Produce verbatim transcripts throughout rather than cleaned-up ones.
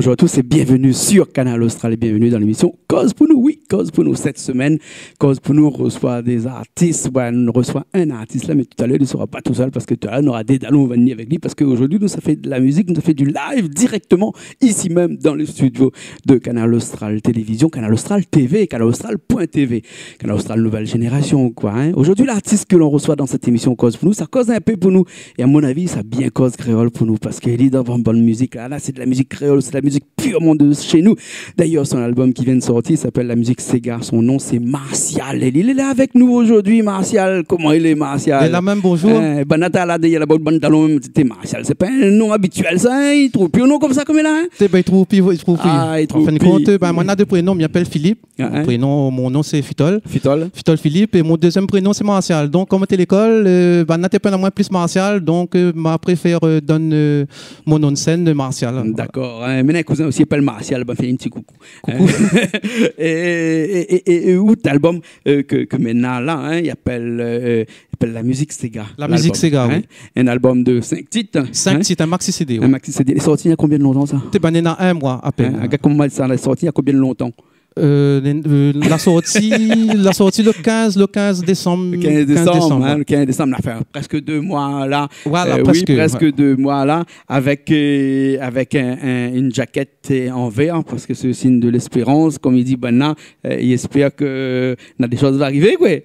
Bonjour à tous et bienvenue sur Kanal Austral et bienvenue dans l'émission Koz pou nou. Oui, Koz pou nou. Sèt semèn, Koz pou nou resoi dé zartis. Oué, nou resoi in artis la, mé talèr li sera pa tousèl parske talèr nou nora dé dalon va ni avèk li parske zordi nou sa fé de la mizik, nou sa fé du live dirèkteman isi mèm dan le studio de Kanal Austral Télévision, Kanal Austral TV, kanal austral point TV, Kanal Austral nouvèl zénérasion, koi, in. Zordi, l'artis ke nou resoi dan sèt émision Koz pou nou, sa koz in pé pou nou. É a mon avi, sa bien koz kréol pou nou, parske li dan bann, bann mizik la, la, sé de la mizik kréol, sé de la mizik purement de chez nous. D'ailleurs, son album ki vien de sortir, i apèl La Musique Séga. Son nom, c'est Martial. Et il est là avec nous aujourd'hui, Martial. Koman i lé, Martial ? Lé la mèm, bonjour. In, bann nana la, dèrièr la bann, bann dalon, té Martial. Sé pa in nom abitièl, sa, in ? I trouv pi in nom konmsa, konm la, in ? Té, bin, i trouv pi, i trouv pi. Ah, i trouv pi. An fin de kont, bin, moin néna dé prénom, mi apèl Philippe. Ah, in. Mon prénom, mon nom, sé Fitol. Fitol. Fitol Philippe. É mon dézièm prénom, sé Martial. Donk, konm té lékol, euh, bann nana té apèl amoin plis Martial. Donk, euh, ma préfèr, euh, donn, euh, mon nom de scène, euh, Martial. Voilà. Dakor. In, mé néna in kouzin osi i apèl Martial. Bin, fé in ti koukou. Koukou. É, é, é, é, é out album, euh, ke, ke mi néna la, in, i apèl, euh, i apèl La Musique Séga, l'album. La Musique Séga, oui. In album de cinq titres, in. Cinq titres, un maxi C D, oui. Un maxi C D. Lé sorti néna konbien de lontan, sa ? Té, bin, néna in moi apèn. In, gard koman sa, lé sorti néna konbien de lontan ? Euh, lé, euh, la sorti, la sorti le quinze, le quinze décembre. Le quinze décembre, in, le quinze décembre, la fé prèsk dé moi la. Voilà, euh, oui, prèsk, prèsk dé moi la, avèk, euh, avèk in, in, in jakèt, euh, an vèr, parske sé le signe de l'espérance, konm i di bann nana, euh, i èspèr ke, euh, na dé shoz va arivé, koi.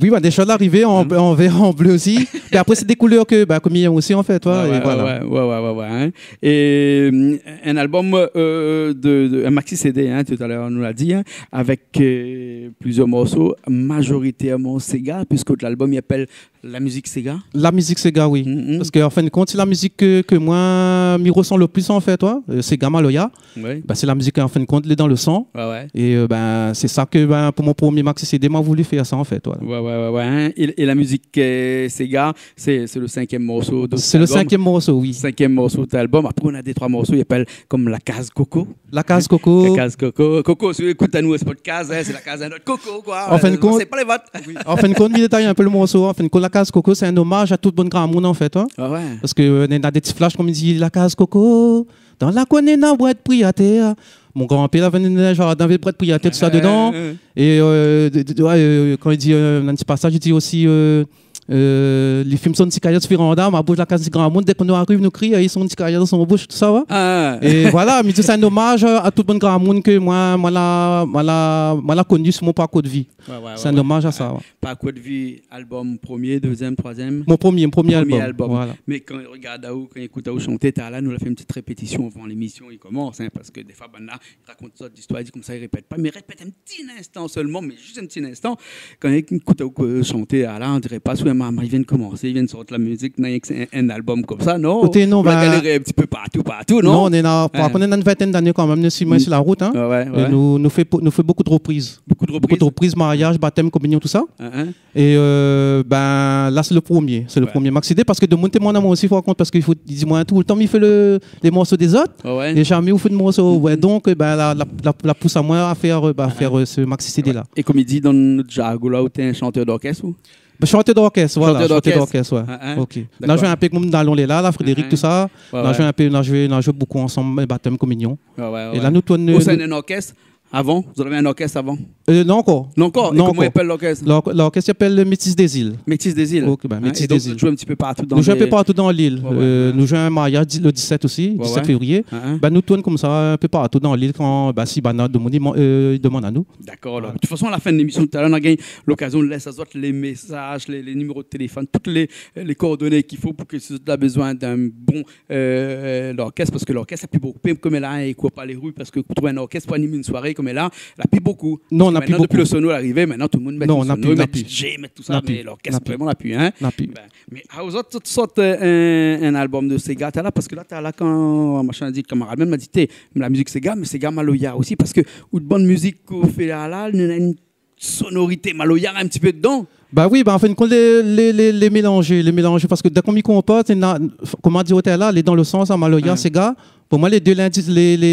Oui, bin, dé shoz la arivé an, an vèr, an blé osi. Mé apré, sé dé koulèr ke, bin, konm mi èm osi, an fèt, oué, é voilà. Oué, oué, oué, in. É, euh, in album, euh, de, de, in maxi C D, in, talèr nou la di, in, avèk, euh, plizièr morso, mazoritèrman séga, puiske l'album i apèl La Musique Séga. La Musique Séga, oui. Mm, mm. Parske an fin de kont, sé la mizik ke, ke moin, mi resan le plis, an fèt, oué. Euh, séga maloya. Oui. Bin, sé la mizik, an fin de kont, lé dan le san. Oué, oué. É, euh, bin, sé sa ke, bin, pou mon promié maxi C D, ma voulu fé sa, an fèt, voilà. Oué, oué, oué, oué, in. É, é La Musique, euh, Séga, sé, sé le sinkièm morso de l'album. Sé le sinkièm morso, oui. Sinkièm morso de l'album. Apré, ou néna dé, troi morso, i apèl konm La Case Coco. La Case Coco. La Case Coco. Coco, si ou ékout anou, sé pa out kaz, in, sé la kaz a nout koko, koi. An fin de kont, euh, sé pa lé vot. Oui. An fin de kont, mi détay in pé le morso. An fin de kont, La Case Coco, sé in omaz a tout bann gramoun, an fèt, in. Ah oué. Parske, euh, néna dé ti flash, konm i di, La Case Coco, dan la kour néna in bwat pri atèr. Mon granpèr lavé in zardin avèk bwat pri atèr, tousa dedan. In, in. É, euh, de, de, oué, euh, kan i di, euh, dan in ti pasaz, i di osi, euh, euh, li fim son ti kayar si véranda, ma boush la kaz ti gramoun, dèk nou ariv, nou kri, é li son ti kayar dan son boush, tousa, oué. Ah. É voilà, mi di sa in omaz a tout bann gramoun ke moin, moin la, moin la, moin la koni si mon parkour de vi. Oué, oué, oué. Sé in omaz a sa, oué. Parkour de vi, album promié, dézièm, troizièm ? Mon promié, mon promié album. Promié album. Voilà. Mé kan i rogard aou, kan i ékout aou shanté, talèr nou la fé in ti répétision avan lémision i komans, in, parske défoi, bann nana i rakont zot zistoir, i di konmsa, i répèt pa, mé répèt in ti instan sèlman, mé zis in ti instan. Kan i ékout aou, euh, shanté, ah la, on diré pa si in marmay i vien komansé, i vien sort la mizik, néna in, in album konmsa, non ? Oté, non, ou la galéré in ti pé partou, partou, non ? Non, nou néna, par kont, nou néna in vintèn d'ané kan mèm, nou, si moin, si la rout, in. Oué, oué. É nou, nou fé, nou fé bonpé de repriz. Bonpé de repriz. Bonpé de repriz, mariaz, batèm, kominion, tousa. In, in. É, euh, bin, la, sé le promié. Sé le promié maxi C D, parske demoun té domann amoin osi, par kont, parske i fo, i di amoin toultan, mi fé le, lé morso dé zot. Oué, oué. É zamé ou fé de morso. Mm, mm. Oué, donk, bin, la, la, la, la pous amoin a fèr, euh, ba, fé, euh, se maxi C D la. Oué. É konm i di dan nout jargon la, ou té in shantèr d'orkès, ou ? Bin, shantèr d'orkès, voilà, shantèr d'orkès, oué. Shantèr d'orkès, oué. In, in. Ok. Dakor. Nou la zoué in pé èk moun dalon lé la, la, Frédéric, tousa. In, in. Nou la zoué in pé, nou la zoué, nou la zoué bonpé ansanm, batèm, kominion. Oué, oué, oué. É la, nou tourn, euh, nou... Au sein d'un orchestre ? Avan, zot lavé in orkès avan ? Euh, non, ankor. Non, ankor. Non, ankor. É koman i apèl lorkès ? Lor-, lorkès i apèl le Métis des Îles. Métis des Îles. Ok, bin, Métis des Îles. In, é donk, zot i zoué in ti pé partou dan lé... Nou zoué in pé partou dan lil. Oué, oué. Euh, nou zoué in mariaz di-, le dix-sept osi, dix-sept février. Oué, oué. Bin, nou tourn konmsa in pé partou dan lil kan, bin, si bann nana demoun i man-, euh, i domann anou. Dakor, alor. Voilà. De tout fason, a la fin de lémision, talèr, nou nora gingn lokazion de lès azot lé mésaz, lé, lé niméro de téléfone, tout lé, lé koordoné k'i fo pou ke si zot la bezoin d'in bon euh, lorkès, parske lorkès la pi bonpé koméla, é kour pa lé ri, parske pou trouv in orkès pou anim in soiré koméla, la pi bonpé. Non, la pi bonpé. Parske mintnan, dopi le sono lé arivé, mintnan tout demoun i mèt le sono, i mèt D J, i mèt tousa, mé lorkès, vréman, la pi, in. Non, na pi, na pi. Bin, mé, ah, zot, zot i sort, euh, in, in album de séga, talèr, parske la, talèr, kan, machin, di, kamarad mèm la di, té, la mizik séga, mé séga maloya osi, parske out bann mizik ou fé la, la, néna in sonorité maloya in ti pé dedan. Ba oui, ba an fin de kont, lé, lé, lé, lé mélanzé, lé mélanzé, parske dèk mi konpoz, sé na, koman di, oté la, lé dan le sans, in, maloya, séga, Pou moin, lé dé, lé indi-, lé, lé,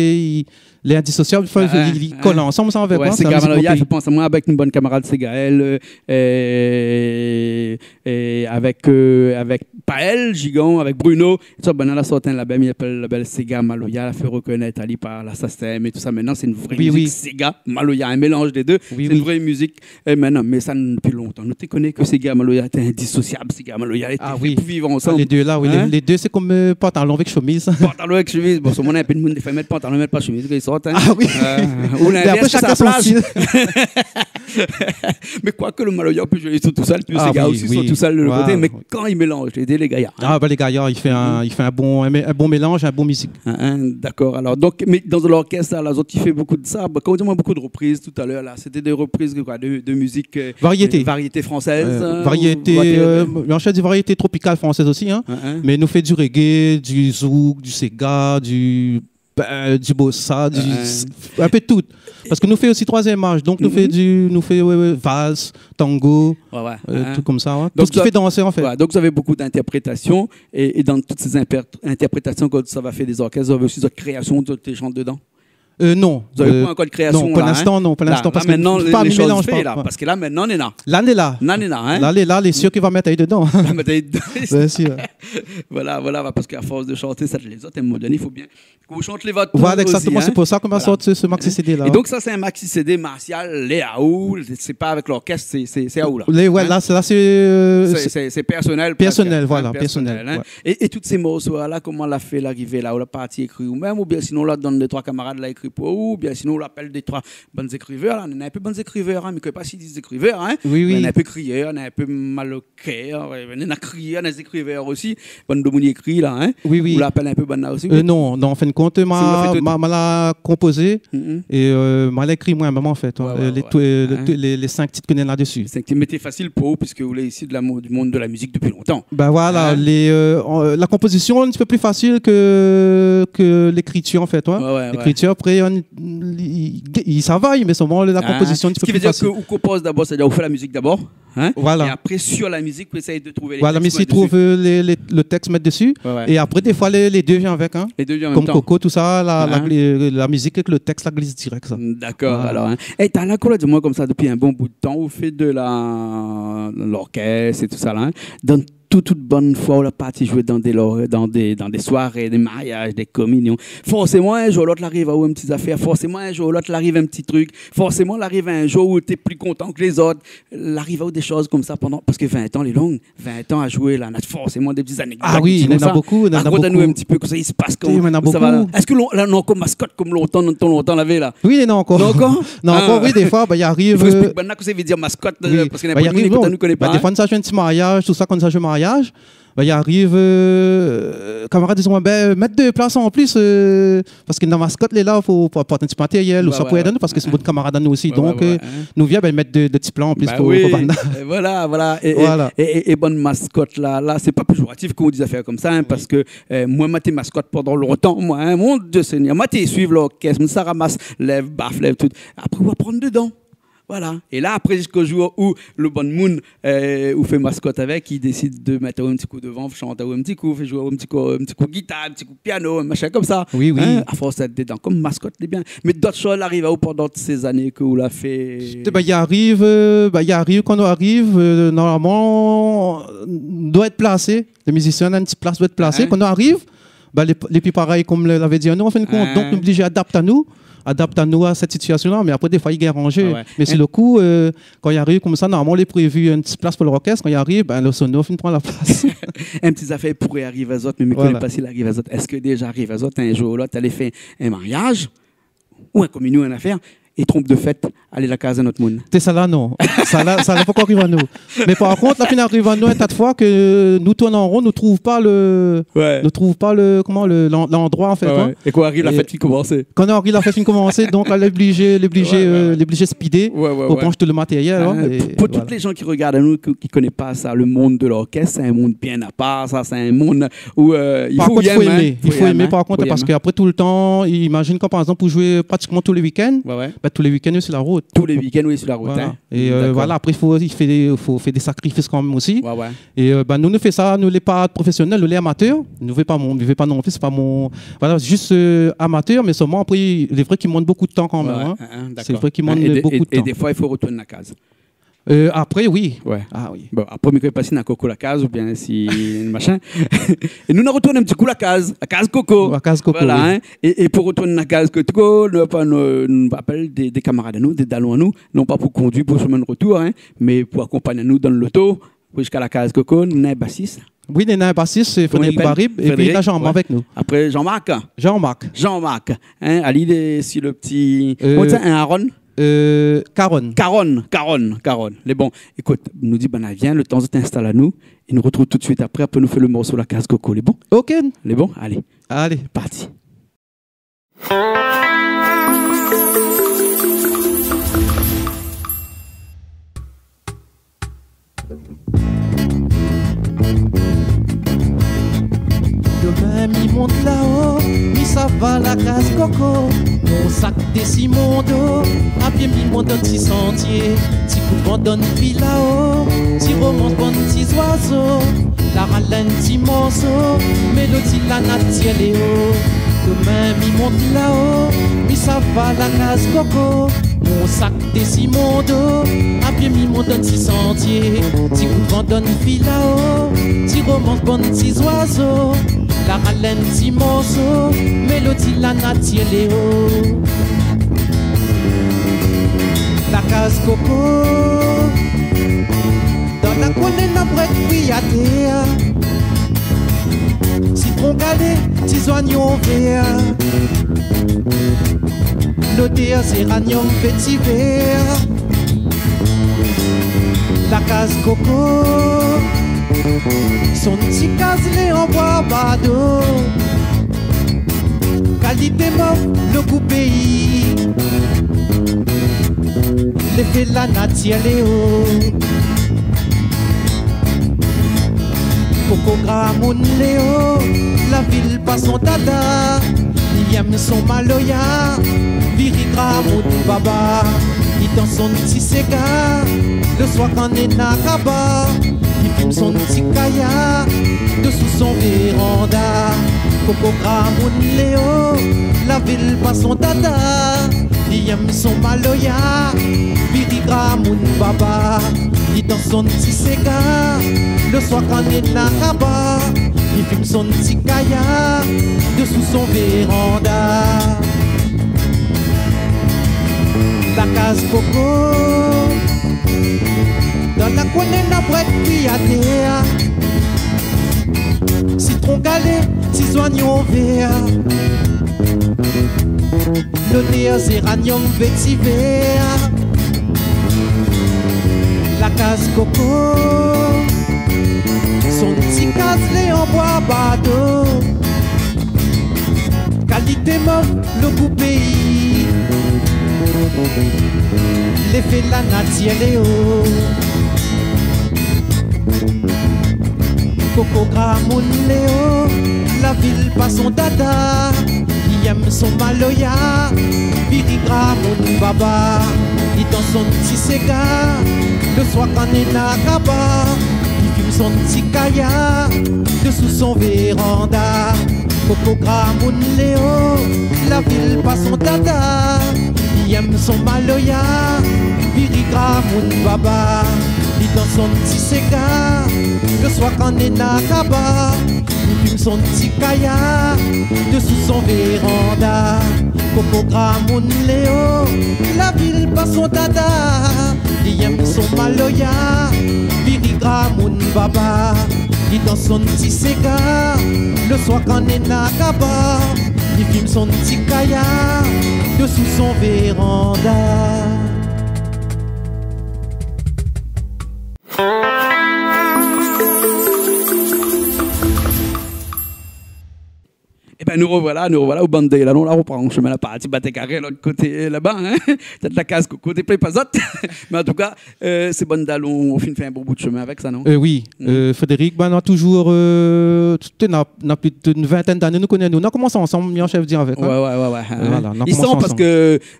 lé indisosiab. Anfin, li, li kol ansanm, sa, avèk moin, sé in mizik mon péi. Maloya i fé pans amoin avèk in bann kamarad séga, èl, euh, é, é avèk, euh, avèk Paël Gigon, avèk Bruno, tout sa, banna la sort in labèl, i apèl labèl Séga Maloya, la fé rokonèt ali par la SACEM é tout sa. Mintnan, sé in vré mizik séga maloya, in mélanz dé dé. Sé in vré mizik. É mintnan, mé sa, dopi lontan nou té koné ke séga maloya té indisosiab, séga maloya té fé pou viv ansanm. Ah oui. Lé dé la, oui, lé, lé dé, sé konm, euh, pantalon avèk shemiz. Pantalon avèk shemiz. Bon, solman, néna in pé d'moun i fé mèt pantalon, mèt pa shemiz, i sort, hein. Ah oui. Euh, ou linvèrs, shakinn son stil. Mé kwak lo maloya i pé zoué tousèl, lo séga osi i sort tousèl de lot koté, mé kan i mélanz lé dé, lé gayar, hein. Ah, ben, lé gayar, i fé in, i fé in bon, in mé-, in bon mélanz, in bon mizik. Hein, hein, dakor. Alor, donk, mé dan lorkès la, zot i fé bonpé de sa. Ben, kan ou di amoin bonpé de repriz talèr la, sété dé repriz de koi, de, de mizik, euh, variété fransèz, euh, ou variété, euh, mi anshèrsh di variété tropikal fransèz osi, hein. Hein, hein. Mé nou fé di reggae, di zouk, di séga, di, ben, di bossa, di, in pé de tout. Parske nou fé osi troizièm az, donk nou fé di, nou fé, ouais, ouais, vals, tango, euh, tout konmsa, ouais. Tout sak i fé dansé, an fèt. Voilà, donk zot i fé bonpé d'interprétasion, é, é dan tout sé inter-, interprétasion, kan zot i fé dé orkès, zot i fé osi zot kréasion, zot i shant dedan ? Euh, non. Zot i fé pa ankor de kréasion, non, pou linstan, non, pou linstan, parske mintnan, nou fé pa, nou mélanz pa, ouais. La, mintnan, lé la. La, lé la. La, lé la, hein. La, lé la, lé sir ke va mèt ali dedan. Va mèt ali dedan. Bien sûr. Voilà, voilà, parske a fors de shanté sa, lézot, a in moman doné, i fo bien ke ou shant lé vot osi, hein. Voilà, exactement. Sé pou sa ke ma sort se, se maxi CD la. É donk sa, sé in maxi CD Martial, lé aou, sé pa avèk lorkès, sé, sé, sé aou la. Lé, ouais, la, sé, la, sé, euh, sé, sé pèrsonèl, voilà, pèrsonèl, hein. É, é tout sé morso la, koman la fé, la arivé la, ou la parti ékri ou mèm, oubien sinon ou la domann dé troi kamarad la ékri pou ou, oubien sinon ou la apèl dé troi bann zékrivèr la, néna in pé bann zékrivèr, hein, mé mi koné pa si i di zékrivèr, hein. Oui, oui. Néna in pé kriyèr, néna in pé malok kèr, euh, néna kriyèr, néna zékrivèr osi, bann domoun i ékri la, hein. Oui, oui. Ou la apèl in pé banna osi, ou ? Euh, non, non, an fin de kont, ma, ma la konpozé é, euh, ma la ékri moin mèm, an fèt, hein. Ouais, ouais, ouais. Lé, tout, euh, lé, tout lé, lé sink tit ke néna la dési. Sink tit, mé té fasil pou ou, piske ou lé isi de la mo-, du monde de la musique depuis longtemps. Ben voilà, hein ? Lé, euh, an, la konpozision lé in ti pé pli fasil ke, ke lékritir, an fèt, ouais. Ouais, ouais, ouais. Lékritir, apré, on, i, i, i travay, mé solman la konpozision lé in ti pé pli fasil. Sak i vé dir ke ou konpoz dabor, sétadir ou fé la mizik dabor, hein ? Voilà. É apré, sur la mizik, ou éséy de trouv lé tèks, mé si mèt dési. Trouv, euh, lé, lé, lo tèks, mèt dési. Ouais, ouais. É apré, défoi, lé, lé dé i vien avèk, hein. Lé dé i vien an mèm tan. Konm Koko, tout sa, la, la, la mizik èk lo tèks, la glis dirèk, sa. Dakor, alor, hein. Voilà. É talèr la, ou la di amoin konmsa, dopi in bon bout de tan, ou fé de la, lorkès é tout sa la, hein. Dan tout, tout bann foi, ou la parti zoué dan dé lor-, dan dé, dan dé soiré, dé mariaz, dé kominion. Forséman, in zour ou lot, la ariv aou in ti zafèr. Forséman, in zour ou lot, la ariv in ti trik. Forséman, la ariv in zour ou té pli kontan ke lézot. La ariv aou dé shoz konmsa pandan, parske vin tan lé long, vin tan a zoué la, na forséman dé ti zanekdot konmsa. Ah oui, néna bonpé, néna bonpé. Rakont anou in ti pé koman sa i spas, koman sa va la. Oui, néna bonpé. Èske lon-, la, néna ankor maskot konm lontan, lontan, lontan lavé la ? Oui, néna ankor. Néna ankor ? Néna ankor, oui, défoi, ben, i ariv, euh, i fo ésplik banna kosa i vé dir maskot, oui, euh, parske néna bonpé d'moun i ékout anou, i koné pa, hein. Ben, défoi, nou sa zoué in ti mariaz, tout sa, kan nou sa zoué mariaz, ben, i ariv, euh, kamarad i di amoin, ben, mèt dé plas an plis, euh, parske néna maskot lé la, fo, pou aport in ti matéryèl, ou sa pou èd anou, parske sé in bon kamarad anou osi. Ouais, ouais, ouais, hein. Donk, euh, nou vien, ben, mèt dé, dé ti plas an plis pou, pou banna. Ben oui, euh, voilà, voilà. É, é, é, é bann maskot la, la, sé pa péjoratif kan ou di zafèr konmsa, hein, parske, euh, moin, ma té maskot pandan lontan, moin, hein, mon Dieu Seigneur, ma té suiv lorkès, moin sa ramas lèv, baf, lèv, tout. Apré, ou aprann dedan. Voilà. É la, apré, ziska zour ou lo bann moun, euh, ou fé maskot avèk, i désid de mèt aou in ti kou dovan, shant aou in ti kou, fé zoué aou in ti kou, in ti kou gitar, in ti kou piano, in mashin konmsa. Oui, oui. Hein, a fors d'èt dedan konm maskot, lé bien. Mé dot shoz la ariv aou pandan sé zané ke ou la fé ? Sé, ben, i ariv, euh, ben, i ariv, kan nou ariv, euh, normalman, nou doi èt plasé. Lé mizisien, néna in ti plas doi èt plasé. Hein ? Kan nou ariv, ben, lé, lé pi parèy, konm le, lavé di anou, an fin de kont. Hein ? Donk, nou oblizé adapt anou, adapt anou a sèt sitiasion la. Mé apré, défoi, i gingn ranzé. Ah ouais. Mé si lo kou, euh, kan i ariv konmsa, normalman, lé prévi in ti plas pou lorkès. Kan i ariv, ben, lo sono fine pran la plas. In ti zafèr i pouré ariv azot, mé mi koné pa si la ariv azot. Èske déza ariv azot, in zour ou lot, alé fé in mariaz ou in kominion, in afèr, é tronp de fèt, alé la kaz in not moun ? Té sa la, non. Sa la, sa la pankor ariv anou. Mé par kont, la fine ariv anou in ta de foi ke nou tourn an ron, nou trouv pa le, nou trouv pa le, koman, le, l'an-, landroi, an fèt, ouais. É kan ariv, la fèt fine komansé. Kan ariv, la fèt fine komansé, donk la, lé oblizé, lé oblizé, euh, lé oblizé spidé pou bransh tout le matéryèl, hein, é pou, pou tout lé zan ki rogard anou, ki, ki koné pa sa, le monde de l'orchestre, sé in mond bien apar, sa, sé in mond ou, euh, i fo èmé, hein. Par kont, i fo èmé, par kont, parske apré, toultan, imazine kan, par égzanp, ou zoué pratikman tou lé week-end, ben, Tou lé wikenn, ou lé si la rout. Tou lé wikenn, ou lé si la rout, in. Voilà. É, eu, voilà, apré, fo, i fé dé, fo fé dé sakrifis kan mèm osi. Ouais, ouais. É, eu, bin, nou, nou fé sa, nou lé pa profésionèl, nou lé amatèr. Nou vé pa mon-, nou vé pa non pli, sé pa mon, voilà, zis, eu, amatèr, mé solman apré, lé vré k'i mann bonpé d'tan kan mèm, in. Ouais, in, in, dakor. Sé vré k'i mann bonpé d'tan. In, é dé, é, é défoi, i fo rotourn la kaz. Eu, apré, oui. Ouais. A oui. Bon, apré, mi koné pa si na Koko la kaz oubien si machin. É nou, nou rotourn in ti kou la kaz, la kaz Koko. La kaz Koko, oui. Voilà, in. É, é pou rotourn la kaz Koko, nou, anfin, nou, nou apèl dé, dé kamarad anou, dé dalon anou, non pa pou kondui pou shomin rotour, in, mé pou akonpagn anou dan loto, pou ziska la kaz Koko, nou néna in basis. Oui, néna in basis, sé Frédéric Barib, épi néna Jean-Marc avèk nou. Koman i apèl ? Frédéric. Apré, Jean-Marc. Jean-Mark. Jean-Marc. Jean-Marc, in, ali lé si lo ti, eu, koman i di, in Aaron ? Karon, Karon, Karon, Karon. Lé bon. Ékout, nou di banna vien, lo tan zot i instal anou, é nou rotrouv tout suit apré, apré nou fé lo morso La Kaz Koko. Lé bon ? Ok. Lé bon ? Alé. Alé. Parti. Domin mi mont laò, mi sava La Kaz Koko. Mon sak dési mon do, a pié mi mont dan ti santié. Ti kou d'van dan fil laò, ti romans bann ti zoizo. La ralèn ti morso, mélodi la natir léo. Domin mi mont laò, mi sava La Kaz Koko. Mon sak dési mon do, a pié mi mont dan ti santié. Ti kou d'van dan fil laò, ti romans bann ti zoizo. La ralèn ti morso, mélodi la natir léo. La Kaz Koko. Dan la kour néna brèd fri atèr. Sitron galé, ti zoignon vèr. Lodèr zéraniom vétivèr. La Kaz Koko. Son ti kaz lé an boi bado. Kalité mob, lo gou péi. Léfé la natir léo. Koko gramoun léo, la vil pa son dada. Li yèm son maloya, viri gramoun baba. Li dans son ti séga, lo soir kan néna kaba. Li fim son ti kaya, désou son véranda. Koko gramoun léo, la vil pa son dada. Li yèm son maloya, viri gramoun baba. Li dans son ti séga, lo soir kan néna kaba. Li fim son ti kaya, désou son véranda. La Kaz Koko. Dan la kour néna brèd fri atèr. Sitron galé, ti zoignon vèr. Lodèr zéraniom vétivèr. La Kaz Koko. Son ti kaz lé an boi bado. Kalité mob, lo gou péi. Léfé la natir léo. Koko gramoun léo, la vil pa son dada. Li yèm son maloya, viri gramoun baba. Li dans son ti séga, lo soir kan néna kaba. Li fim son ti kaya, désou son véranda. Koko gramoun léo, la vil pa son dada. Li yèm son maloya, viri gramoun baba. Li dans son ti séga, lo soir kan néna kaba. Li fim son ti kaya, désou son véranda. Koko gramoun léo, la vil pa son dada. Li yèm son maloya, viri gramoun baba. Li dans son ti séga, lo soir kan néna kaba. Li fim son ti kaya, désou son véranda. Bin, nou rovoila, nou rovoila, o bann dé la, nou la ropran shomin, la parti Batèkaré, lot koté laba, in. Pétèt la kaz koko té plé pa zot. Mé an tou ka, euh, sé bann dalon, ou fine fé in bon bout shomin avèk sa, non ? Euh, oui. Mm. Euh, Frédéric, bin, nou la touzour, euh, tout, na, na plis d'in vintèn d'ané nou koné anou. Nou la komans ansanm, mi an shèf di avèk, in. Ouais, ouais, ouais, ouais. Euh, voilà, nou la komans ansanm. I san, parske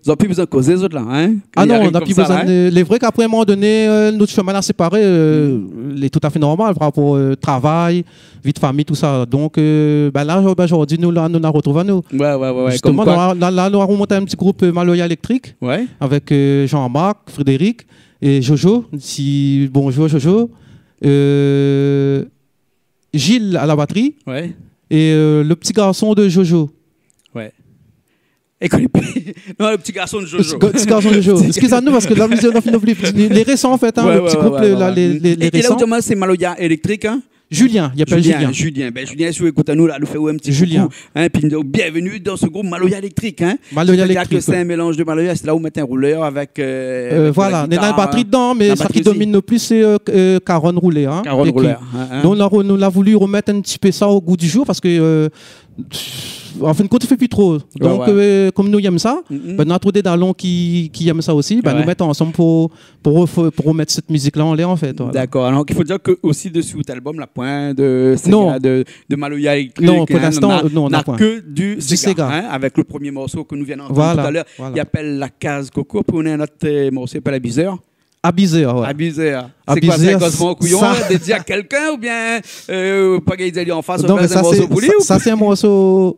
zot la pi bézoin kozé, zot la, in ? Ah non, nou la pi bézoin, in. Lé vré k'apré, in moman doné, euh, nout shomin la séparé, euh, lé toutafé normal par rapor, euh, travay, vi de famiy, tousa. Donk, euh, bin la, bin, zordi, nou la, nou la rotrouv anou. Ouais, ouais, ouais, ouais. Zistoman, nou la, la, nou la romont in ti group, euh, Maloya Électrique, avèk, euh, Jean-Marc, Frédéric é Jojo. Si, bonzour Jojo. Euh, Gilles à la batri. Ouais. É, euh, le ti garson de Jojo. Ouais. É koné pi. Non, le ti garson de Jojo. Le ti ga-, ti garson de Jojo. Eskiz anou, parske la, nou, nou, nou, lé, lé résan, an fèt, in, le ti group, la, lé, lé, lé résan. É la, ou di amoin, sé Maloya Électrique, in ? Julien, i apèl Julien. Julien, bin, Julien, si ou ékout anou la, nou fé aou in ti koukou, in, pi nou di aou bienvenue dans ce groupe Maloya Électrique, in. Maloya Électrique, ouais. C'est-à-dire que c'est un mélange de maloya, sé la ou mèt in roulèr avèk, euh, avèk la gitar, la batri. Euh, voilà, néna la batri dedan, mé sak i domine le plis, sé, euh, euh, karann roulèr, in. Karann roulèr, in, in. Donk, nou la, nou la voulu romèt in ti pé sa o gou di zour, parske, euh, an fin de kont, i fé pi tro. Ouais, ouais. Donk, euh, kom nou i èm sa, bin, nou la trouv dé dalon ki, ki èm sa osi, bin, nou mèt ansanm pou, pou ref-, pou romèt sèt mizik-la anlèr, an fèt, voilà. Dakor. Alor, i fo dir ke osi desi out album, la poin de séga, de, de maloya électrique, in, non, pou linstan, non, na poin. Na ke du séga, in, avèk le promié morso ke nou vien d'antann talèr, i apèl La Kaz Koko, pi nou na in ot, euh, morso i apèl Abizèr. Abizèr, ouais. Abizèr. Sé koi, sé in kozman kouyon, sa, dédié a kèlkin oubien, euh, pa gingn di ali an fas, non, mé sa, sé in morso pou li, sa, ou sa, sé in morso,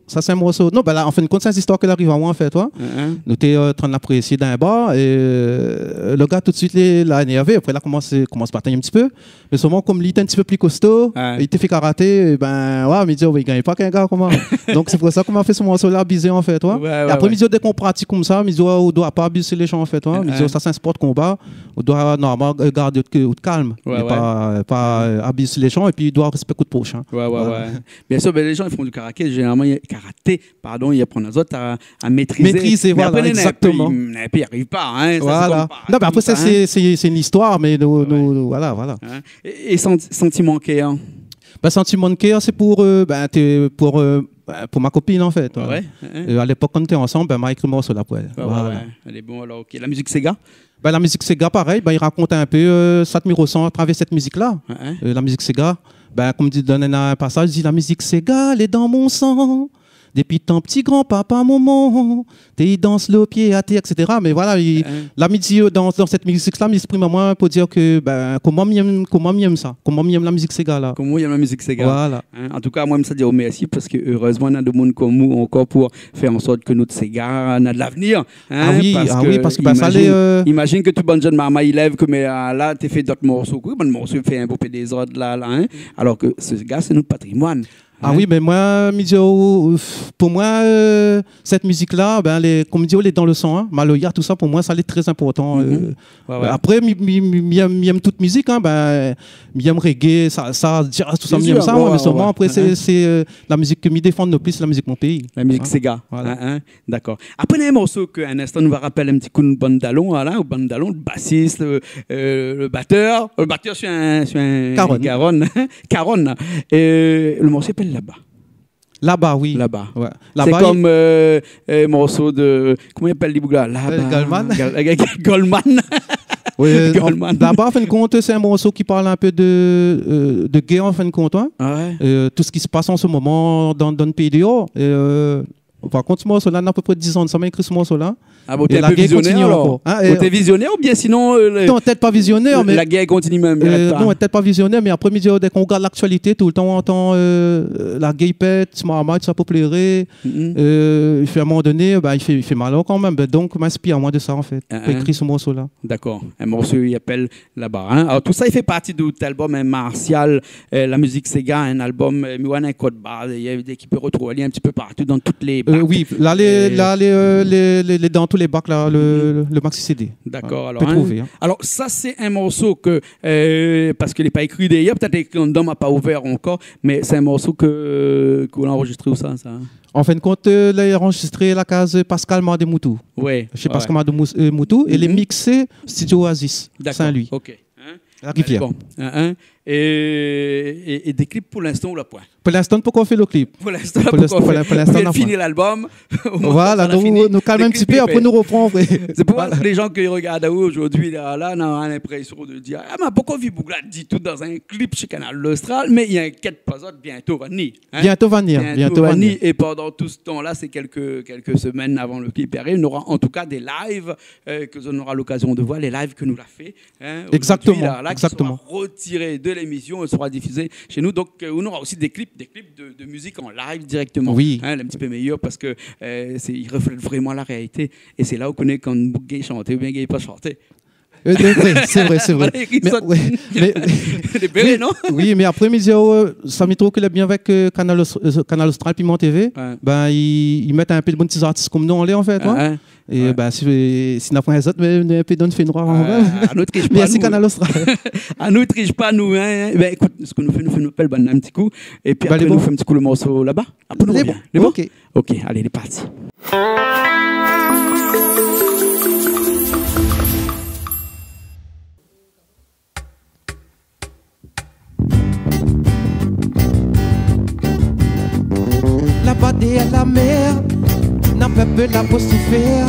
sa, sé in morso. Non, bin la, an fin de kont, sé in zistoir ke la ariv amoin, an fèt, ouais. Nou té, euh, antrinn apresié dan in bar, é, euh, le gars, tout de suit, li la énèrvé. Apré, la komans, komans batann in ti pé. Mé solman, kom li té in ti pé pli kosto, li té fé karaté, é bin, ouais, mi di, oh, i gingn pa k'in gars, koman. Donk, sé pou sa ke ma fé se morso-la, Abizèr, an fèt, ouais. É apré, mi di, dèk ou pratik konmsa, mi di, ou doi pa abiz lé zan, an fèt, ouais. Mi di, sa, sé in spor de konba. Ou doi normalman, euh, gard out, out kalm. Ouais, mé pa, pa, euh, abiz lé zan, épi ou doi rèspèk out proshin. Ouais, ouais, ouais. Voilà. Bien sir, bin, lé zan i fé du karaté, zénéralman, i, karaté, pardon, i aprann azot a, a métrizé. Métrizé, voilà, égzaktoman. Mé apré, néna in pé, néna in pé i ariv pa, in, sa, sé konm paraplui, sa, in. Non, mé apré, sa, sé, sé, sé in zistoir, mé nou, nou, nou, voilà, voilà. In ? É, é santi-, santiman kèr, in ? Bin, santiman kèr, sé pou, euh, bin, té, pou, euh, bin, pou mon kopine, an fèt, ouais. Ah ouais ? Euh, a lépok, kan nou té ansanm, bin, ma ékri morso-la pou èl. Ouais, ouais, ouais. Voilà. Lé bon, alor, OK. La mizik séga ? Bin, la mizik séga, parèy, bin, i rakont in pé, euh, sak mi rosan atravèr sèt mizik-la. Euh, la mizik séga, bin, kom di, dan in pasaz, i di, la mizik séga, lé dan mon san. Dépi tan pti, granpapa, momon té i dans lo pié atèr, et cetera. Mé voilà, i, la mi di, euh, dan, dan sèt mizik-la, mi éksprim amoin pou dir ke, bin, koman mi èm, koman mi èm sa, koman mi èm la mizik séga la. Koman ou èm la mizik séga. Voilà. In, an tou ka, moin, mi sa di aou mèrsi parske, erèzman, néna demoun konm ou ankor pou fé an sort ke nout séga néna de lavnir, in, ah oui, parske, ah oui, parske, bin, sa, imazine, lé, euh, imazine ke tout bann jenn marmay i lèv, ke, mé, euh, la, té fé dot morso, koi, bann morso i fé in pé dézord la, la, in, alor ke séga, sé nout patrimoine. Ah oui, mé moin, mi di, oh, pou moin, euh, sèt mizik-la, bin, lé, konm di, lé dan le san, in. Maloya, tousa, pou moin, sa lé trè inportan, euh. Ouais, ouais. Apré, mi, mi, mi, mi èm, mi èm tout mizik, in, bin, mi èm reggae, sa, sa, jazz, tousa, mi èm sa, moin, mé solman, apré, sé, sé, euh, la mizik ke mi défann le plis, la mizik mon péi. La mizik séga, in, voilà. Dakor. Apré, néna in morso ke, in instan, nou va rapèl in ti kou nout bann dalon, voilà, nout bann dalon, le basis, le, euh, le batèr. Le batèr, sé in, sé in Karonn. Karonn. Karonn. É le morso i apèl Laba. Laba, oui. Laba. Ouais. Sé konm, euh, euh, morso de, koman i apèl le boug la ? Laba. Goldman. Gal-, Goldman. Oui, euh, Goldman. Laba, an fin de kont, sé in morso ki parl in pé de, euh, de guèr, an fin de kont, in. Ah ouais. Euh, tout sak i pas an se moman dan, dan le péi déor. É, euh, Par kont, se morso-la, na a pé pré diz an de sa, ma ékri se morso-la. Ah bon, ou té in pé vizionèr, alor ? É la guèr i kontinié ankor. In, é ou té vizionèr oubien sinon, euh, le, non, pétèt pa vizionèr, mé, non, pétèt pa vizionèr, mé apré, mi di, dèk ou gard laktialité, toultan ou antann, euh, la guèr i pèt, ti marmay, tousa, pou pléré, euh, i fé, a in moman doné, bin, i fé, i fé mal kanmèm. Bin, donk, ma inspir amoin de sa, an fèt, pou ékri se morso-la. Dakor. In morso i apèl Laba, in. Alor, tousa i fé parti de out album, in, Martial, euh, la mizik séga, in album, euh, mi oi néna kod bar, euh, ki pé rotrouv ali in ti pé partou dan tout lé bak. Euh, oui, la, lé, euh, la, lé, euh, lé, lé, lé dan tout lé bak, la, le, le, le maxi C D. Dakor, ouais, alor, pé trouvé, in. Alor, sa, sé in morso ke, euh, parske lé pa ékri dèrièr, pétèt lé ékri andan, ma pa ouvèr ankor, mé sé in morso ke, ke ou la anrozistré ousa, sa, in ? An fin de kont, euh, la anrozistré la kaz Pascal Mademoutou. Ouais, ouais. Shé Pascal Mademous-, euh, Moutou, é lé miksé Studio Oasis, Saint-Louis. Dakor, OK. In ? La Rivière. Bon, in, in. É, é, é dé klip pou linstan ou la poin ? Pou linstan, pokor fé lo klip. Pou linstan, pou linstan, pou linstan, pou linstan, nou la poin. Mé fini lalbom. Voilà, nou, nou kalm in ti pé, apré nou ropran, vré. Sé pou sa, lé jan ki rogard aou zordi la, la, na linprésion de dir, ah, mé pokor Viboug la ditou dan in klip shé Kanal Austral, mé inkièt pa zot, bientô va ni, in ? Bientô va ni, bientô va ni. É pandan tout se tan la, sé kèlk, kèlk semèn avan lo klip i ariv, nora an tou ka dé live, euh, ke zot nora lokazion de voir, lé live ke nou la fé. In, zordi la, la, ki sra rotiré de lémision, sra difizé shé nou. Donk, euh, nou nora osi dé klip, dé klip de, de mizik an live dirèkteman. Oui. In, in ti pé méyèr parske, euh, sé, i reflèt vréman la réalité. É sé la ou koné kan boug i gingn shanté oubien i gingn pa shanté. Euh, sé vré, sé vré, sé vré. Voilà, Erickson. Mé, ouais, mé, lé béré, oui, non ? Oui, mé apré, mi di, euh, sa mi trouv ke lé bien avèk, euh, Kanal Aus-, euh, Kanal Austral, Piment T V, ouais, bin, i, i mèt in pé de bann ti zartis konm nou anlèr, an fèt, in. Ouais. É, ouais, bin, si, si na poin zot, mé, mé in pé dan fénoir, ouais, an fèt. Anou trish pa, nou. Mèrsi, Kanal Austral. Anou trish pa, nou, in, in. Bin, ékout, sak nou fé, nou fé, nou apèl bann in ti kou. Épi apré, nou fé in ti kou lo morso laba. Apré nou rovien. Lé bon ? Lé bon ? OK. OK, alé, lé parti. Laba dèyèr la mèr, na pèp la pou soufèr,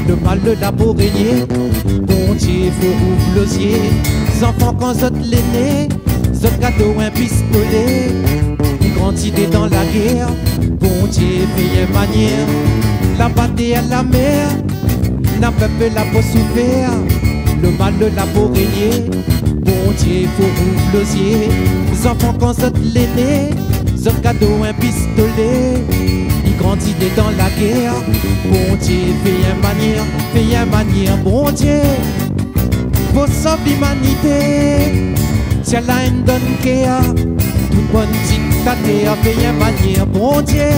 lo mal la pou rényé. Bondié fo ouv lo zié, zanfan kan zot lé né, zot gard in pistolé, i grandi dedan la gèr. Bondié fé in manièr, laba dèyèr la mèr, na pèp la pou soufèr, lo mal la pou rényé. Bondié fo ouv lo zié, zanfan kan zot lé né, zot gard in pistolé, i grandi dedan la gèr. Bondié fé in manièr, fé in manièr, Bondié. Pou sov limanité, tir la èn dan kèr, tout bann diktatèr, fé in manièr, Bondié.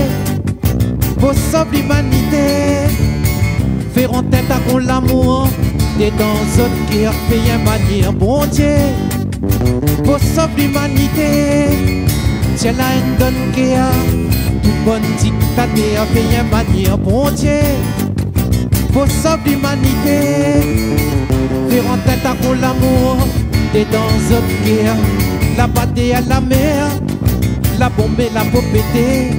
Pou sov limanité, fé rant in ta kon lamour dedan zot kèr, fé in manièr, Bondié. Pou sov limanité, tir la èn dan kèr, tout bann diktatèr, fé in manièr, Bondié. Pou sov limanité, fé rant in ta kon lamour dedan zot kèr. Laba dèyèr la mèr, la bonm la pou pété,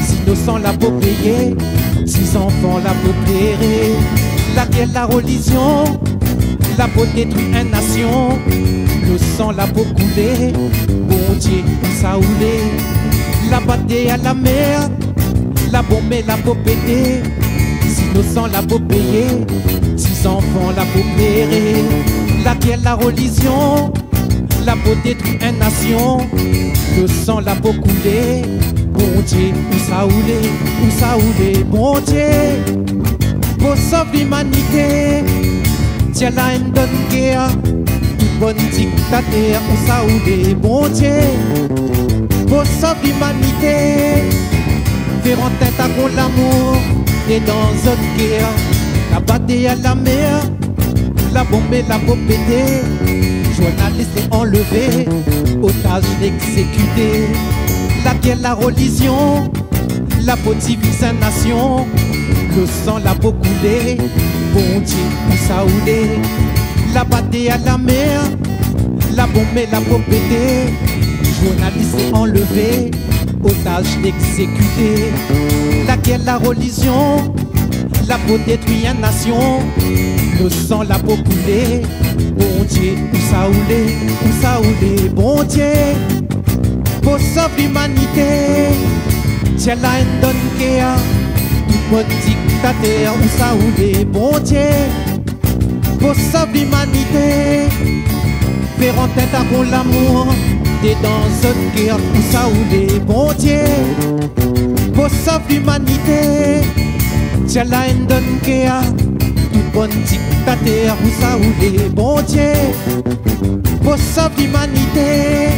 zinosan la pou péyé, ti zanfan la pou pléré. La gèr la rolizion la pou détrui in nasion, lo san la pou koulé, Bondié ousa ou lé. Laba dèyèr la mèr, la bonm la pou pété, zinosan la pou péyé, ti zanfan la pou pléré. La gèr la rolizion la pou détrui in nasion, lo san la pou koulé, Bondié ousa ou lé, ousa ou lé, Bondié. Pou sov limanité, tir la èn dan kèr, tout bann diktatèr, ousa ou lé, Bondié. Pou sov limanité, fé rant in ta kon lamour dedan zot kèr. Laba dèyèr la mèr, la bonm la pou pété, journalis lé anlévé, otaz lé égzékité. La gèr la rolizion la pou diviz in nasion, lo san la pou koulé, Bondié ousa ou lé. Laba dèyèr la mèr, la bonm la pou pété, journalis lé anlévé, otaz lé égzékité. La gèr la rolizion la pou détrui in nasion, lo san la pou koulé, Bondié ousa ou lé, ousa ou lé, Bondié. Pou sov limanité, tir la èn dan kèr, tout bann diktatèr, ousa ou lé, Bondié. Pou sov limanité, fé rant in ta kon lamour dedan zot kèr, ousa ou lé, Bondié. Pou sov limanité, tir la èn dan kèr, tout bann diktatèr, ousa ou lé, Bondié. Pou sov limanité,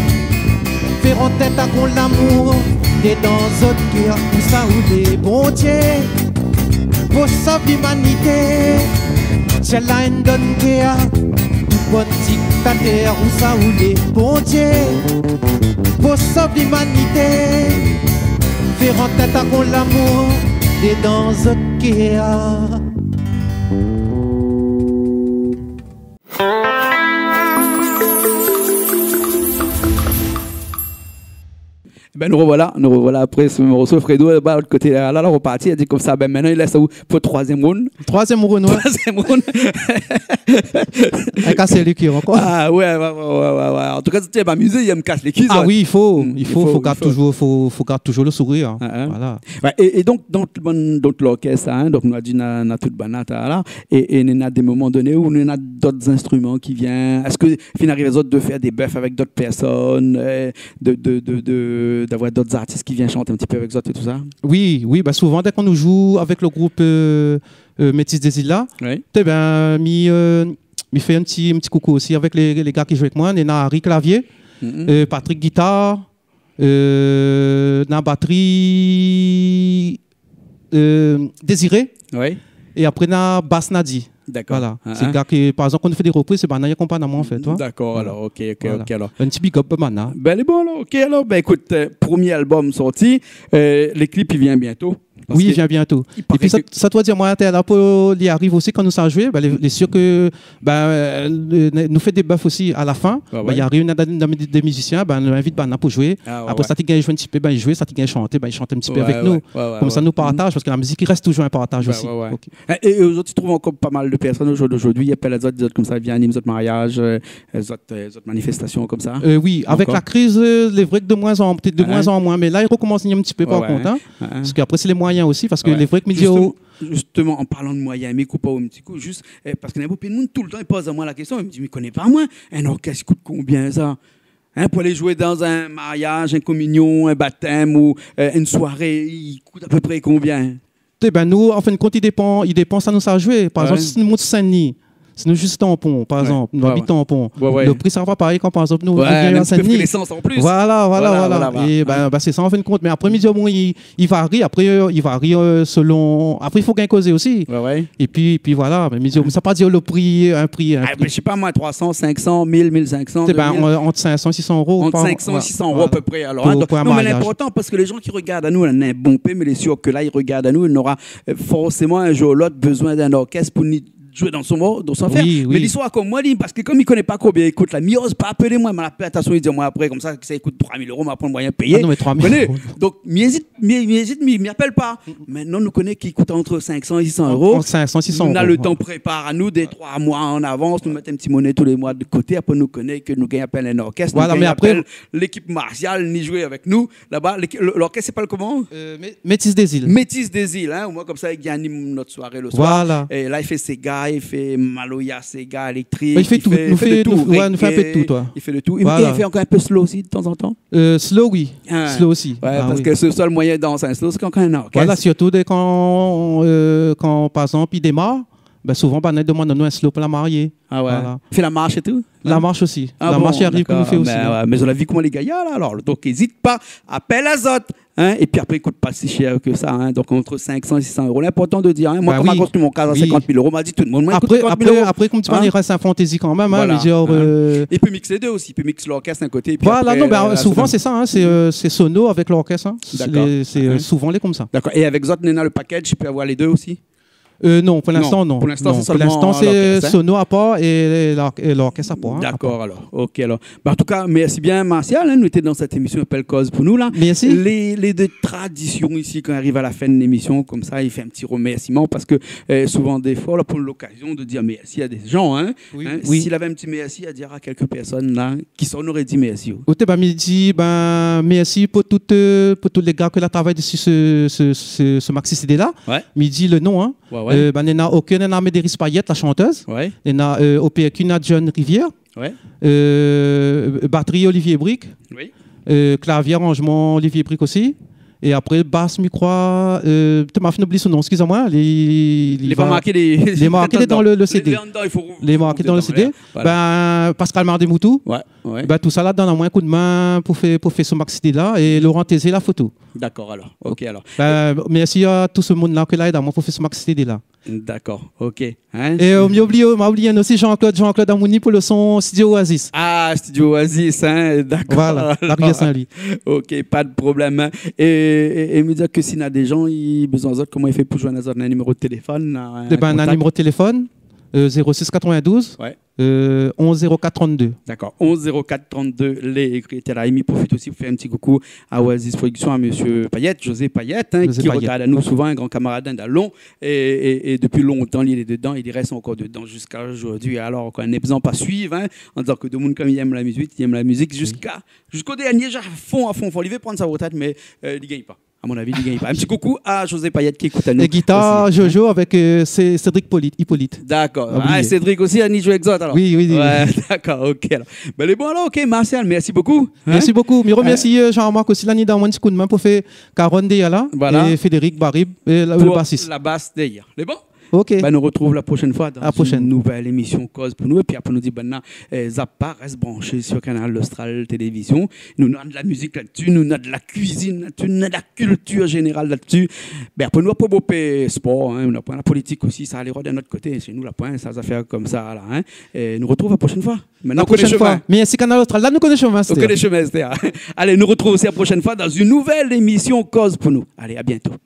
fé rant in ta kon lamour dedan zot kèr, ousa ou lé, Bondié. Pou sov limanité, tir la èn dan kèr, tout bann diktatèr, ousa ou lé, Bondié. Pou sov limanité, fé rant in ta kon lamour dedan zot kèr. Bin, nou rovoila, nou rovoila apré se morso. Fredo, laba, lot koté la, la, la, roparti, la di konmsa, bin, mintnan, i lès aou pou troizièm round. Troizièm round, oué. Troizièm round. Avèk asé lé kir ankor. Ah, oué, oué, oué. An tou ka, sé bien amizé, i èm kas lé kis, oué. Ah oui, i fo, i fo, i fo, fo gard toujour, fo, fo gard toujour lo sourir, in. Ah, in. Voilà. Oué, é, é donk, donk, bon, donk, lorkès, in, donk, nou la di, na, na tout banna, ta, la, é, é néna dé moman doné ou néna dot zinstriman ki vien. Èske fine ariv azot de fèr dé bèf avèk dot pèrsone, euh, de, de, de, de, d'avoir dot artis ki vien shant in ti pé avèk zot é tousa ? Oui, oui, ba souvan, dèk nou joué avèk lo group, euh, euh, Métis des Îles la, oui, té bin, mi, euh, mi fé in ti, in ti koukou osi avèk lé, lé gars ki joué avèk moin. Néna Harry klavié, mhm, euh, Patrick gitar, euh, na batri, euh, Désiré. Oui. É apré, na bas Nadi. Dakor. Voilà. Ah, sé ah. Gars ki, par égzanp, kan nou fé dé repriz, sé banna i akonpagn amoin, an fèt, oué. Dakor, alor, OK, OK, voilà, OK, alor. In ti big up pou banna. Bin, lé bon, alor, OK, alor, bin, ékout, euh, promié album sorti, euh, lé klip, i vien bientô. Oui, i vien bientô. Épi sa, sa, ou doi dir amoin, té la pou li ariv osi, kan nou sa joué, bin, lé, lé sir ke, bin, euh, nou fé dé bèf osi a la fin. Oué, bin, oué. I ariv, na, na, na dé, dé mizisien, bin, nou invit banna pou joué. Ah, oué, oué. Apré, sak i gingn joué in ti pé, bin, i joué, sak i gingn shanté, bin, i shant in ti pé avèk nou. Oué, oué, oué. Konmsa, nou partaj, parske la mizik i rès toujour in partaj osi. Oué, oué, oué. OK. É, é, é ozordi, ou trouv ankor pa mal de pèrsone ojourd-, ojourdui i apèl azot, i di azot konmsa, vien anim zot mariaz, euh, zot, euh, zot manifestasion konmsa ? Euh, oui, avèk la kriz, euh, lé vré ke de moins en, pétèt de moins en moins, mé la, i rokomans in ti pé, par kont, in. Oué, oué. Parske apré, sé lé moiyin osi, parske lé vré ke mi di, oh, zisteman, an parlan de moiyin, mi koup aou in ti kou, zis, euh, parske néna bonpé d'moun toultan i poz amoin la késtion, i di, mé koné pa moin, in orkès i kout konbien sa ? In, pou alé joué dan in mariaz, in kominion, in batèm ou, euh, in soiré, i kout apépré konbien ? Té bin, nou, an fin de kont, i dépan, i dépan sa nou sa joué. Par égzanp, si nou mont Sin-Dni, si nou zis Tanpon, par égzanp, nou abit Tanpon. Oué, oué. Lo pri sra pa parèy kan, par égzanp, nou, nou vien a Sin-Dni. Voilà, voilà, voilà. É bin, bin, sé sa, an fin de kont. Mé apré, mi di, bon, i, i vari, apré, euh, i vari, euh, selon, apré, i fo gingn kozé osi. Oué, oué. Épi, épi voilà, mé mi di, sa pa di lo pri, in pri, in pri. Ah, bin, mi sé pa moin, troi san, sink san, mil, mil sink san, dé mil. Sé bin, an, ant sink san é sis san éro, ant sink san é sis san éro apépré, alor, in. Pou, donk, pou in mariaz. Non, mé linportan, parske lé jan ki rogard anou, la, néna bonpé, mé lé sir ke la, i rogard anou, nora, euh, forséman, in zour ou lot, bezoin d'in orkès pou ni joué dan son mor-, dan son afèr. Oui, oui. Mé listoir, konm moin, li, parske konm i koné pa konbien i kout la, mi oz pa apèl amoin, ma la pèr, atansion, i di amoin apré, konmsa, sa i kout troi mil éro, ma pran moiyin péyé. Ah non, mé troi mil éro. Koné ? Donk, mi ézit, mi, mi ézit, mi, mi apèl pa. Mintnan, nou koné ki kout ant sink san é sis san éro. Ant sink san é sis san éro, oué. Nou na lo tan prépar anou, dé, troi moi an avans, nou mèt in ti moné tou lé moi de koté, apré nou koné ke nou gingn apèl in orkès, nou gingn apèl lékip Martial, ni joué avèk nou. Voilà, mé apré, laba, léki-, lo-, lorkès i apèl koman ? Euh, Mé-, Métis des Îles. Métis des Îles, in, omoin konmsa, i gingn anim nout soiré lo soir. Voilà. É la, i fé séga, i fé maloya, séga éléktrik, i fé, i fé de tou. Oué, nou fé in pé de tou, oué. Reggae, i fé de tou. Voilà. É i fé ankor in pé slow osi, de tan zan tan ? Euh, slow, oui. Ah. Slow osi. Oué, ah oui. Parske sé sèl moiyin dans in slow, sé kan, kan néna in orkès. Voilà, sirtou dé kan, euh, kan, par égzanp, i démar, bin, souvan, banna i domann anou in slow pou la marié. Ah oué. Voilà. Fé la marsh é tou ? La marsh osi. Ah bon, dakor. La marsh i ariv pou nou fé osi, in. Mé oué, mé zot la vi koman lé gayar la, alor. Donk, ézit pa, apèl azot, in. Épi apré, i kout pa si shèr ke sa, in. Donk, ant sink san é sis san éro. Linportan de dir, in. Moin, kan ma konstrui mon kaz a sinkant mil éro, ma di tout demoun, moin, i kout sinkant mil éro. Bin oui. Apré, apré, konm ti bann i rès in fantézi kanmèm, in, mé dir, euh, épi mix lé dé osi, épi mix lorkès d'in koté, épi apré, euh, la sonori. Voilà, non, bin, souvan, sé sa, in, sé, euh, sé sono avèk lorkès, in. Sé, euh, souvan lé konmsa. Dakor. É avèk zot, néna lo package, i pé avoir lé dé osi ? Euh, non, pou linstan, non. Non, pou linstan, sé sèlman lorkès, in. Pou linstan, sé sono apar é lor-, é lorkès apar, in, apar. Dakor, alor. OK, alor. Ba, an tou ka, mèrsi bien, Martial, in, nou té dan sèt émision i apèl Koz pou nou, la. Mèrsi. Lé, lé dé tradision isi, kan i ariv a la fin de lémision, konmsa, i fé in ti romèrsiman, parske, euh, souvan, défoi, la, pran lokazion de dir mèrsi a dé jan, in. Oui, oui. Si lavé in ti mèrsi a dir a kèlk pèrsone, la, kisa ou noré di mèrsi, ou ? Oté, ba, mi di, bin, mèrsi pou tout, euh, pou tout lé gars ke la travay dési se, se, se, se maxi C D la. Oué. Mi di lo non, in. Oué, oué. Euh, bin, néna OK, néna Médéris Payet, la shantèz. Oué. Néna, euh, o pèrku, néna John Rivière. Oué. Euh, batri, Olivier Brique. Oui. Euh, klavié, aranjman, Olivier Brique osi. É apré, bas, mi kroi, euh, té, ma fine oubli son non, éskiz amoin, li, li lé pa marké, li lé marké dan lo, lo C D. Lé andan, i fo, lé marké dan lo C D. Voilà. Bin, Pascal Mardemoutou. Oué, oué. Bin, tousa la donn amoin in koudmin pou fé, pou fé se maxi C D la. É Laurent Tézé, la foto. Dakor, alor. OK, alor. Bin, mèrsi a tout se moun la ke la èd amoin pou fé se maxi C D la. Dakor, OK. In ? É, euh, mi oubli, euh, ma oubli osi Jean-Claude, Jean-Claude Amouni pou lo son Studio Oasis. Ah, Studio Oasis, in, dakor. Voilà, la Rivière Saint-Louis. OK, pa de problèm, in. É, é, é mi di ke si na dé jan i bezoin azot, koman i fé pou joinn azot, na niméro de téléfone, na in kontak ? É bin, na niméro de téléfone, Euh, zéro six quatre-vingt-douze, ouais, euh, onze zéro quatre trente-deux. D'accord, onze zéro quatre trente-deux, lé ékri té la. É mi profit osi pou fé in ti koukou a Oasis Production, a monsieur Payet, José Payet, hein, José Payet, ki rogard anou souvan, in gran kamarad, in dalon, é, é, é dopi lontan li lé dedan, li rès ankor dedan ziska zordi. Alor, kan néna pa suiv, hein, an dizan ke demoun konm li èm la mizik, li èm la mizik, oui, ziska, ziska dernié, ja fon, a fon, fon. Li vé pran sa retrèt, mé, euh, li gingn pa. A mon avi, li gingn pa. In ti koukou a José Payet ki ékout anou osi, hein. É gitar, Jojo avèk, euh, Cé-, Cédric Polit-, Hippolyte. D'accord. Ah, oublié. Cédric osi, li zoué èk zot, alor. Oui, oui, oui. Ouais, d'accord, OK, alor. Bin, lé bon, alor, OK, Martial, mèrsi bokou, hein. Mèrsi bokou. Mi romèrsi, euh, Jean-Marc osi, la ni dan mwin ti koudmin pou fé Caron déyèr la. Voilà. É Frédéric Barib, euh, la, le bassiste. Pou la bas déyèr. Lé bon ? OK. Bin, nou retrouv la proshèn foi dan in nouvèl émisyon Koz pou nou. Épi apré, nou di, bin, na, euh, zap pa, rès branché sur Kanal Austral Télévision. Nou, nou néna de la mizik la-dsi, nou néna de la kuizine la-dsi, nou néna de la kiltir zénéral la-dsi. Bin, apré, nou, apré, bon, pé spor, hein, nou néna la politik osi, sa alé rod in not koté. Shé nou, la poin sa zafèr konmsa la, hein. É nou retrouv la proshèn foi. Mintnan, nou koné shomin. Mèrsi Kanal Austral. La, nou koné shomin, sété. Nou koné shomin, sété. Alé, nou retrouv osi la proshèn foi dan in nouvèl émisyon Koz pou nou. Alé, a bientôt.